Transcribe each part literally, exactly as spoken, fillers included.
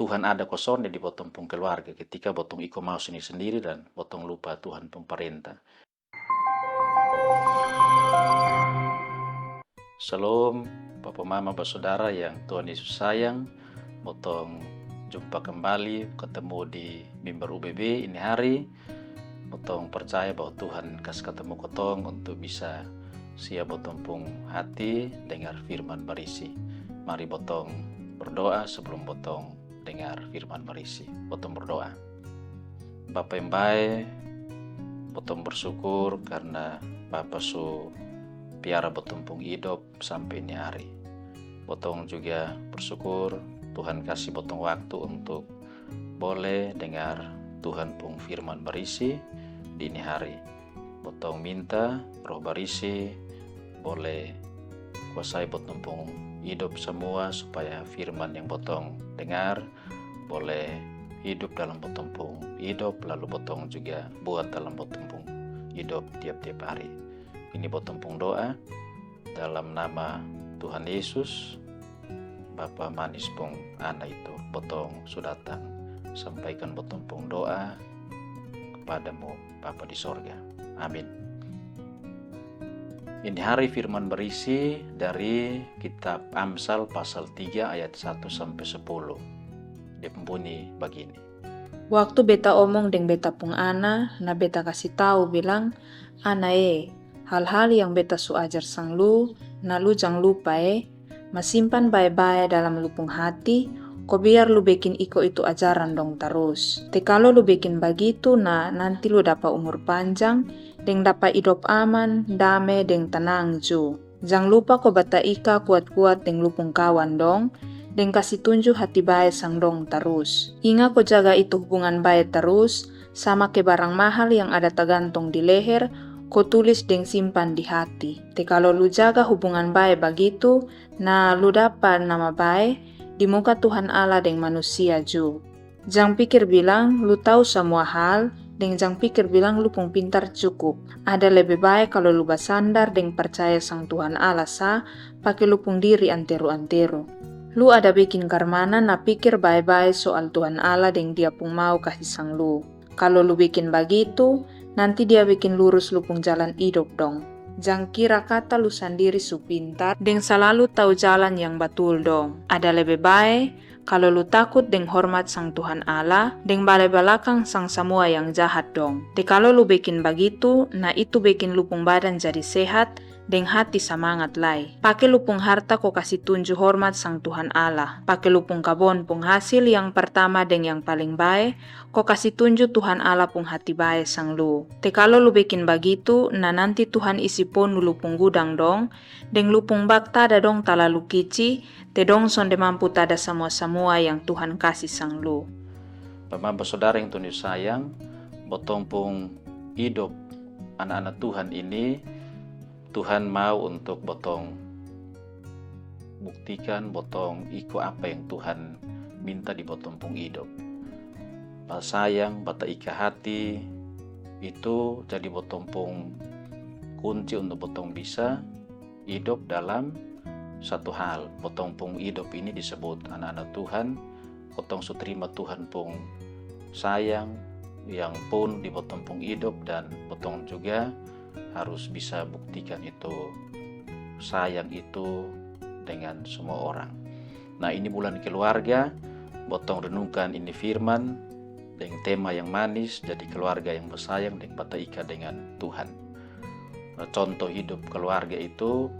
Tuhan ada ko sonde di botong pung keluarga ketika botong iko mau sendiri-sendiri dan botong lupa Tuhan pung parenta. Shalom, papa mama basodara yang Tuhan Yesus sayang. Botong jumpa kembali, ketemu di mimbar U B B ini hari. Botong percaya bahwa Tuhan kas ketemu kotong untuk bisa sia botong pung hati dengar firman barisi. Mari botong berdoa sebelum botong dengar firman barisi. Botong berdoa. Bapa yang bae, botong bersyukur karena Bapa su piara botong pung idop sampe ini hari. Botong juga bersyukur Tuhan kasi botong waktu untuk boleh dengar Tuhan pung firman barisi di ini hari. Botong minta Roh Barisi boleh kuasai botong pung idop semua supaya firman yang botong dengar boleh hidup dalam botong pung idop, lalu botong juga buat dalam botong pung idop tiap-tiap hari. Ini botong pung doa dalam nama Tuhan Yesus, Bapa manis pung Ana itu. Botong su datang sampaikan botong pung doa kepadamu, Bapa di sorga. Amin. Ini hari firman barisi dari kitab Amsal pasal tiga ayat satu sampe sepuluh. Dia pung bunyi bagini. Waktu beta omong deng beta pung ana, na beta kasi tau bilang, "Ana e, hal-hal yang beta su ajar sang lu, na lu jang lupa e, ma simpan bae-bae dalam lu pung hati, ko biar lu bekin iko itu ajaran dong tarus. Te kalo lu bekin bagitu, na nanti lu dapa umur panjang, deng dapa idop aman, dame, deng tanang ju. Jang lupa ko bataika kuat-kuat deng lu pung kawan dong, deng kasi tunju hati bae sang dong tarus. Inga ko jaga itu hubungan bae tarus, sama ke barang mahal yang ada tagantong di leher, ko tulis deng simpan di hati. Te kalo lu jaga hubungan bae bagitu, na lu dapa nama bae di muka Tuhan Allah deng manusia ju. Jang pikir bilang lu tau samua hal, deng jang pikir bilang lu pung pintar cukup. Ada lebe bae kalo lu basandar deng parcaya sang Tuhan Allah sa, pake lu pung diri anteru-anteru. Lu ada bekin karmana, na pikir bae-bae soal Tuhan Allah deng Dia pung mau kasi sang lu. Kalo lu bekin bagitu, nanti Dia bekin lurus lu pung jalan idop dong. Jang kira kata lu sandiri su pintar deng salalu tau jalan yang batul dong. Ada lebe bae kalo lu takut deng hormat sang Tuhan Allah, deng bale balakang sang samua yang jahat dong. Te kalo lu bekin bagitu, na itu bekin lu pung badan jadi sehat, deng hati samangat lai. Pake lu pung harta ko kasi tunju hormat sang Tuhan Allah. Pake lu pung kabon pung hasil yang partama deng yang paling bae, ko kasi tunju Tuhan Allah pung hati bae sang lu. Te kalo lu bekin bagitu, na nanti Tuhan isi ponu lu pung gudang dong, deng lu pung bak tada dong talalu kici, te dong sonde mampu tada samua-samua yang Tuhan kasi sang lu. Bapa mama basodara yang Tuhan Yesus sayang, botong pung idop ana-ana Tuhan ini, Tuhan mau untuk botong buktikan, botong iko apa yang Tuhan minta di botong pung idop. Basayang, bataika hati, itu jadi botong pung kunci untuk botong bisa idop dalam satu hal. Botong pung idop ini disebut ana-ana Tuhan, botong su trima Tuhan pung sayang yang ponu di botong pung idop, dan botong juga harus bisa buktikan itu sayang itu dengan semua orang. Nah, ini bulan keluarga, botong renungkan ini firman deng tema yang manis, jadi keluarga yang basayang deng bataika dengan Tuhan. Nah, contoh hidup keluarga itu,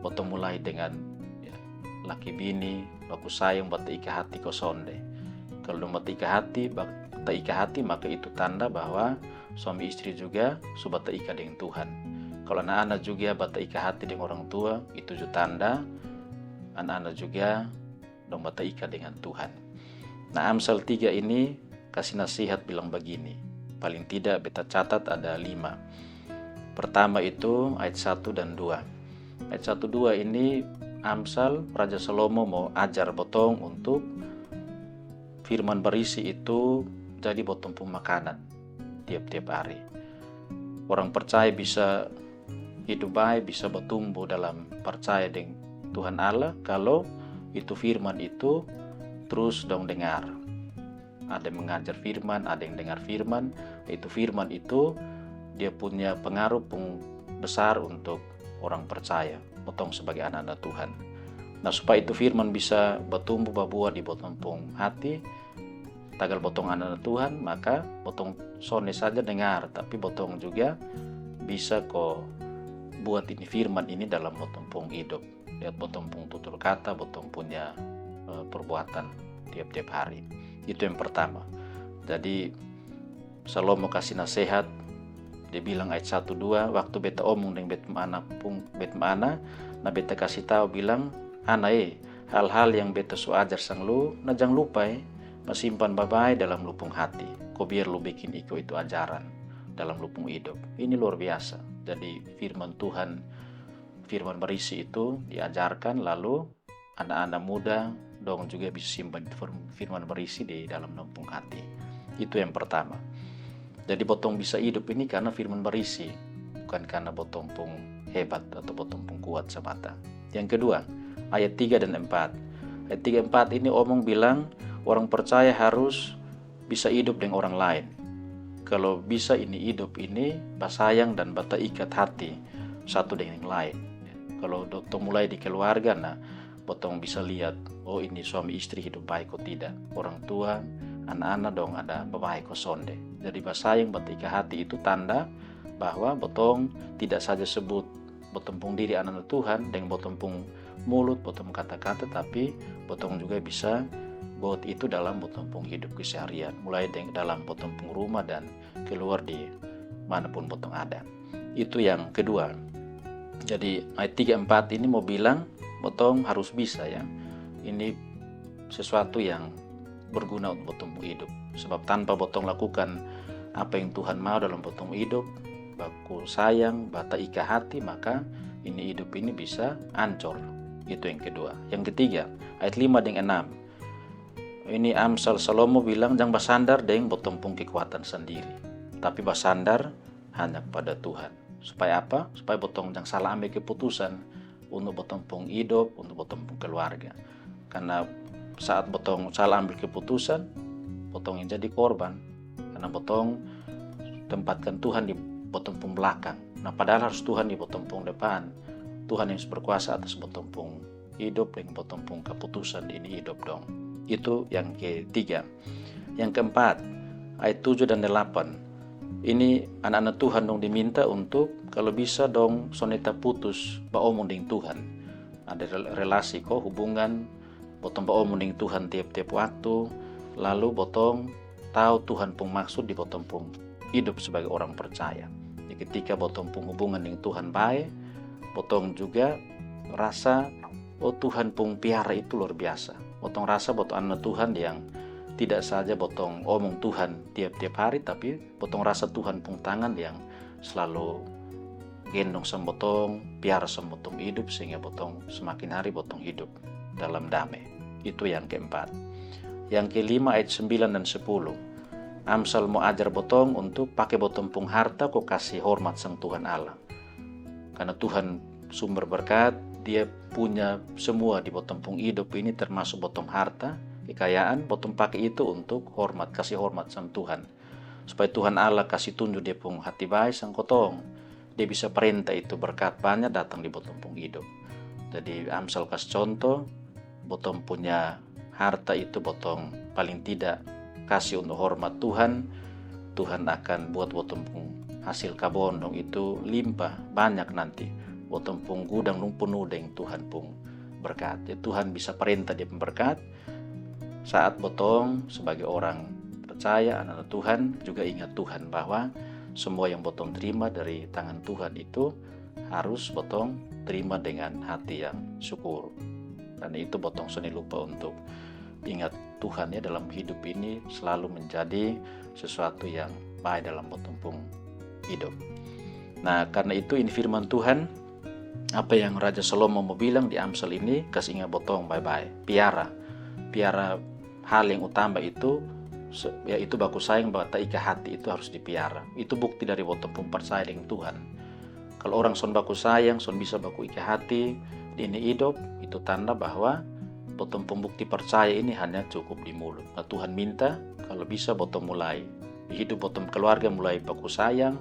botong mulai dengan, ya, laki bini, baku sayang, bataika hati ko sonde. Kalo dong bataika hati, bataika hati, maka itu tanda bahwa suami istri juga su bataika deng Tuhan. Kalo ana-ana juga bataika hati deng orang tua, itu ju tanda ana-ana juga dong bataika dengan Tuhan. Nah, Amsal tiga ini kasi nasihat bilang bagini. Paling tidak beta catat ada lima. Pertama itu ayat satu dan dua. Ayat satu dua ini Amsal, Raja Salomo mau ajar botong untuk firman barisi itu jadi botong pung makanan tiap-tiap hari. Orang percaya bisa hidup bae, bisa batumbu dalam parcaya deng Tuhan Allah kalo itu firman itu trus dong dengar. ada yang mengajar firman, ada yang dengar firman. Itu firman itu dia punya pengaruh pung besar untuk orang percaya, botong sebagai anak-anak Tuhan. Nah, supaya itu firman bisa bertumbuh, berbuah di botong pung hati, tagal botong anak-anak Tuhan, maka botong sonde saja dengar, tapi botong juga bisa ko buat ini firman ini dalam botong pung hidup. Lihat botong pung tutur kata, botong punya eh, perbuatan tiap-tiap hari. Itu yang pertama. Jadi Salomo kasih nasehat, dia bilang ayat satu dua, waktu beta omong deng beta ana pung beta ana, nah beta kasih tahu bilang, ana e, hal-hal yang beta su ajar sang lu, nah jang lupa e, ma simpan babae dalam lu pung hati, ko biar lu bikin iko itu ajaran dalam lu pung hidup. Ini luar biasa. Jadi firman Tuhan, firman berisi itu diajarkan, lalu anak-anak muda dong juga bisa simpan firman berisi di dalam dong pung hati. Itu yang pertama. Jadi botong bisa hidup ini karena firman berisi, bukan karena botong pung hebat atau botong pung kuat semata. Yang kedua, ayat tiga dan empat. Ayat tiga empat ini omong bilang orang percaya harus bisa hidup dengan orang lain. Kalau bisa ini hidup ini basayang dan bataikat hati satu dengan yang lain. Kalau botong mulai di keluarga, nah botong bisa lihat, oh ini suami istri hidup baik ko tidak. Orang tua, anak-anak dong ada babaik ko sonde. Jadi basayang bataikat hati itu tanda bahwa botong tidak saja sebut botong pung diri anak-anak Tuhan deng botong pung mulut, botong kata-kata, tapi botong juga bisa buat itu dalam botong pung hidup keseharian, mulai deng dalam botong pung rumah dan keluar di mana pun botong ada. Itu yang kedua. Jadi ayat tiga empat ini mau bilang botong harus bisa ya. Ini sesuatu yang berguna untuk botong pung hidup. Sebab tanpa botong lakukan apa yang Tuhan mau dalam botong pung hidup, baku sayang, bataikat hati, maka ini hidup ini bisa ancor. Itu yang kedua. Yang ketiga, ayat lima deng enam. Ini Amsal Salomo bilang, jang basandar deng botong pung kekuatan sandiri, tapi basandar hanya pada Tuhan. Supaya apa? Supaya botong jang salah ambil keputusan untuk botong pung hidup, untuk botong pung keluarga. Karena saat botong salah ambil keputusan, botong yang jadi korban. Karena botong tempatkan Tuhan di botong pung belakang. Nah, padahal harus Tuhan di botong pung depan. Tuhan yang berkuasa atas botong pung hidup deng botong pung keputusan ini hidup dong. Itu yang ketiga. Yang keempat, ayat tujuh dan delapan. Ini anak-anak Tuhan dong diminta untuk kalau bisa dong sonde taputus baomong deng Tuhan. Ada rel- relasi ko, hubungan, botong baomong deng Tuhan tiap-tiap waktu, lalu botong tahu Tuhan pung maksud di botong pung hidup sebagai orang percaya. Jadi ketika botong pung hubungan deng Tuhan bae, botong juga rasa, oh Tuhan pung piara itu luar biasa. Botong rasa botong anak Tuhan yang tidak saja botong omong Tuhan tiap-tiap hari, tapi botong rasa Tuhan pung tangan yang selalu gendong sang botong, piara sang botong hidup, sehingga botong semakin hari botong hidup dalam dame. Itu yang keempat. Yang kelima ayat sembilan dan sepuluh. Amsal mau ajar botong untuk pake botong pung harta ko kasi hormat sang Tuhan Allah. Karena Tuhan sumber berkat, dia punya semua di botong pung hidup ini termasuk botong harta, kekayaan, botong pake itu untuk hormat, kasi hormat sang Tuhan. Supaya Tuhan Allah kasi tunjuk dia pung hati bae sang kotong. Dia bisa parenta itu berkat banyak datang di botong pung hidup. Jadi Amsal kas contoh, botong punya harta itu botong paling tidak kasi untuk hormat Tuhan, Tuhan akan buat botong pung hasil kabon dong itu limpah banyak nanti. Botong pung gudang dong penuh deng Tuhan pung berkat. Jadi Tuhan bisa parenta dia pung berkat, saat botong sebagai orang percaya, anak Tuhan, juga ingat Tuhan bahwa semua yang botong terima dari tangan Tuhan itu harus botong terima dengan hati yang syukur. Dan itu botong sonde lupa untuk ingat Tuhan ya dalam hidup ini selalu menjadi sesuatu yang baik dalam botong pung hidup. Nah, karena itu ini firman Tuhan, apa yang Raja Salomo mau bilang di Amsal ini, kas ingat botong bae-bae. Piara. Piara hal yang utama itu, se- yaitu baku sayang, bataikat hati itu harus dipiara. Itu bukti dari botong pung percaya dengan Tuhan. Kalau orang son baku sayang, son bisa baku ikat hati di ini hidup, itu tanda bahwa botong pung bukti parcaya ini hanya cukup di mulut. Nah, Tuhan minta, kalau bisa botong mulai, di hidup botong keluarga mulai baku sayang,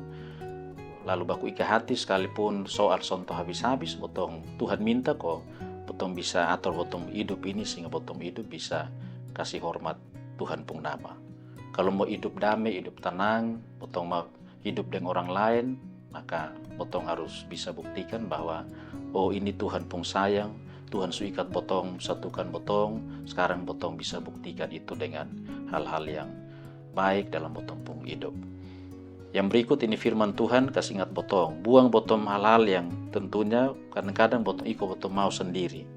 lalu baku ika hati, sekalipun soal sonto habis-habis, botong Tuhan minta ko botong bisa ator botong hidup ini, sehingga botong hidup bisa kasih hormat Tuhan pung nama. Kalau mau hidup damai, hidup tenang, botong mau hidup dengan orang lain, maka botong harus bisa buktikan bahwa, oh, ini Tuhan pung sayang, Tuhan su ikat botong, satukan botong. Sekarang botong bisa buktikan itu dengan hal-hal yang baik dalam botong pung hidup. Yang berikut ini firman Tuhan kasih ingat botong, buang botong hal-hal yang tentunya kadang-kadang botong iko botong mau sendiri.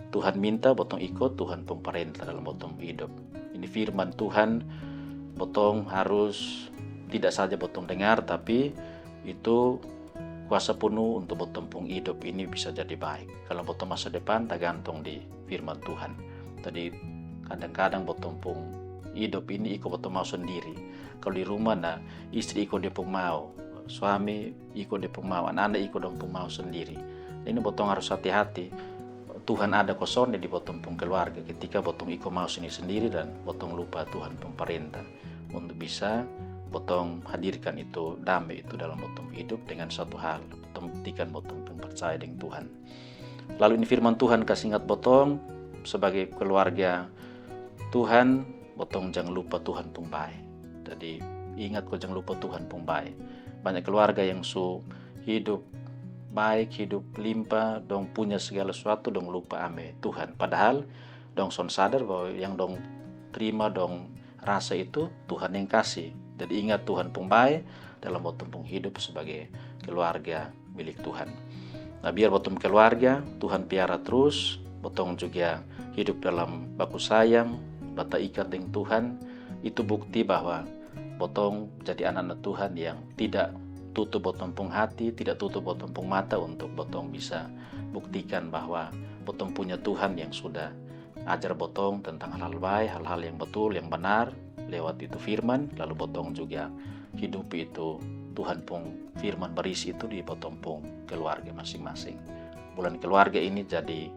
Tuhan minta botong iko Tuhan pung parenta dalam botong hidup. Ini firman Tuhan, botong harus tidak saja botong dengar, tapi itu kuasa penuh untuk botong pung hidup ini bisa jadi baik. Kalau botong masa depan tergantung di firman Tuhan. Jadi kadang-kadang botong pung hidup ini iko botong mau sendiri. Kalau di rumah, nah, istri iko dia pung mau, suami iko dia pung mau, anak-anak iko dong pung mau sendiri. Ini botong harus hati-hati. Tuhan ada ko sonde di botong pung keluarga ketika botong iko mau sendiri-sendiri dan botong lupa Tuhan pung parenta untuk bisa botong hadirkan itu damai itu dalam botong hidup dengan satu hal, botong buktikan botong pung percaya dengan Tuhan. Lalu ini firman Tuhan kasih ingat botong sebagai keluarga Tuhan, botong jangan lupa Tuhan pung bae. Jadi ingat ko jangan lupa Tuhan pung bae. Banyak keluarga yang su hidup baik, hidup limpa, dong punya segala sesuatu, dong lupa ame Tuhan. Padahal dong son sadar bahwa yang dong terima, dong rasa itu Tuhan yang kasih. Jadi ingat Tuhan pung bae dalam botong pung hidup sebagai keluarga milik Tuhan. Nah, biar botong keluarga Tuhan piara terus, botong juga hidup dalam baku sayang, bata ikat dengan Tuhan, itu bukti bahwa botong jadi anak-anak Tuhan yang tidak tutup botong pung hati, tidak tutup botong pung mata untuk botong bisa buktikan bahwa botong punya Tuhan yang sudah ajar botong tentang hal-hal baik, hal-hal yang betul, yang benar lewat itu firman, lalu botong juga hidup itu Tuhan pung firman berisi itu di botong pung keluarga masing-masing. Bulan keluarga ini jadi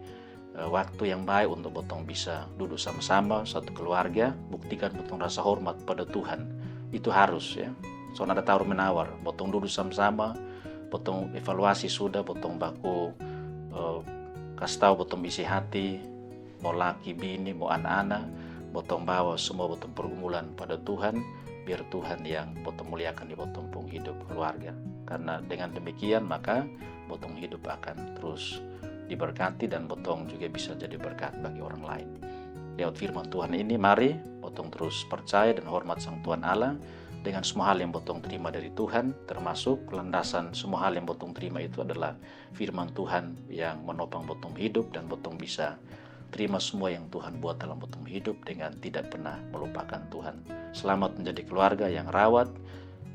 eh, waktu yang baik untuk botong bisa duduk sama-sama satu keluarga, buktikan botong rasa hormat pada Tuhan. Itu harus, ya. Son ada tawar menawar, botong duduk sama-sama, botong evaluasi sudah, botong baku eh, kasih tahu botong isi hati, mau laki, bini, mau anak-anak, botong bawa semua botong pergumulan pada Tuhan, biar Tuhan yang botong muliakan di botong pung hidup keluarga. Karena dengan demikian maka botong hidup akan terus diberkati dan botong juga bisa jadi berkat bagi orang lain. Lewat firman Tuhan ini, mari botong terus percaya dan hormat sang Tuhan Allah dengan semua hal yang botong terima dari Tuhan, termasuk landasan semua hal yang botong terima itu adalah firman Tuhan yang menopang botong hidup dan botong bisa terima semua yang Tuhan buat dalam botong hidup dengan tidak pernah melupakan Tuhan. Selamat menjadi keluarga yang rawat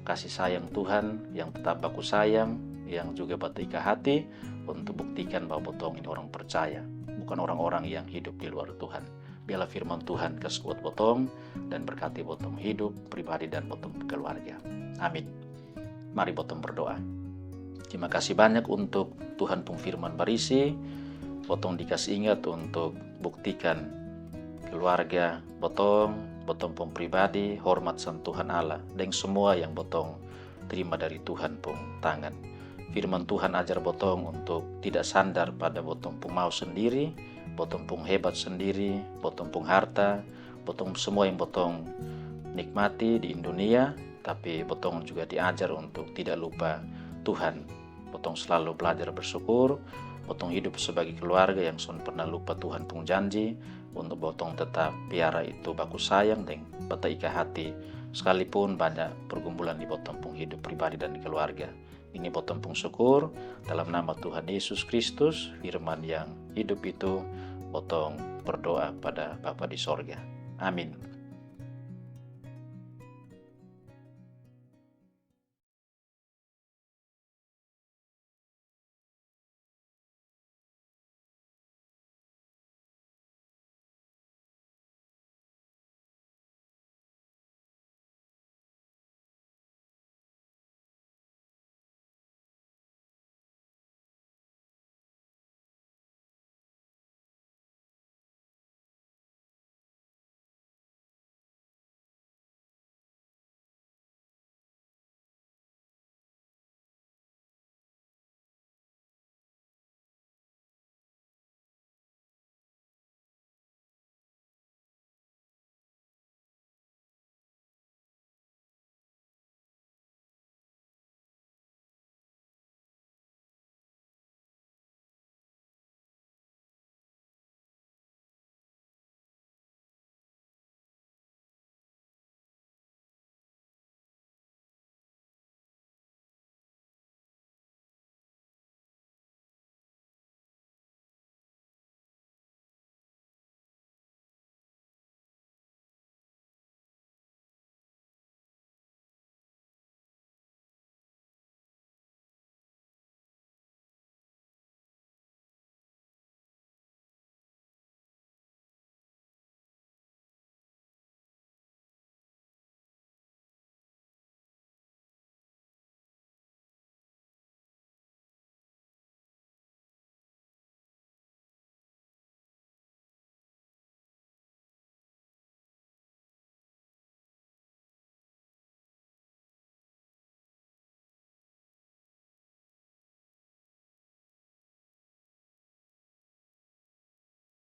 kasih sayang Tuhan, yang tetap baku sayang, yang juga bata ika hati untuk buktikan bahwa botong ini orang percaya, bukan orang-orang yang hidup di luar Tuhan. Biarlah firman Tuhan kasih kuat botong dan berkati botong hidup pribadi dan botong keluarga. Amin. Mari botong berdoa. Terima kasih banyak untuk Tuhan pung firman barisi. Botong dikasih ingat untuk buktikan keluarga botong, botong pung pribadi, hormat sang Tuhan Allah, deng semua yang botong terima dari Tuhan pung tangan. Firman Tuhan ajar botong untuk tidak sandar pada botong pung mau sendiri, botong pung hebat sendiri, botong pung harta, botong semua yang botong nikmati di dunia, tapi botong juga diajar untuk tidak lupa Tuhan. Botong selalu belajar bersyukur, botong hidup sebagai keluarga yang son pernah lupa Tuhan pung janji, untuk botong tetap piara itu baku sayang deng bata ika hati, sekalipun banyak pergumulan di botong pung hidup pribadi dan keluarga. Ini botong pung syukur dalam nama Tuhan Yesus Kristus, firman yang hidup itu, botong berdoa pada Bapa di sorga. Amin.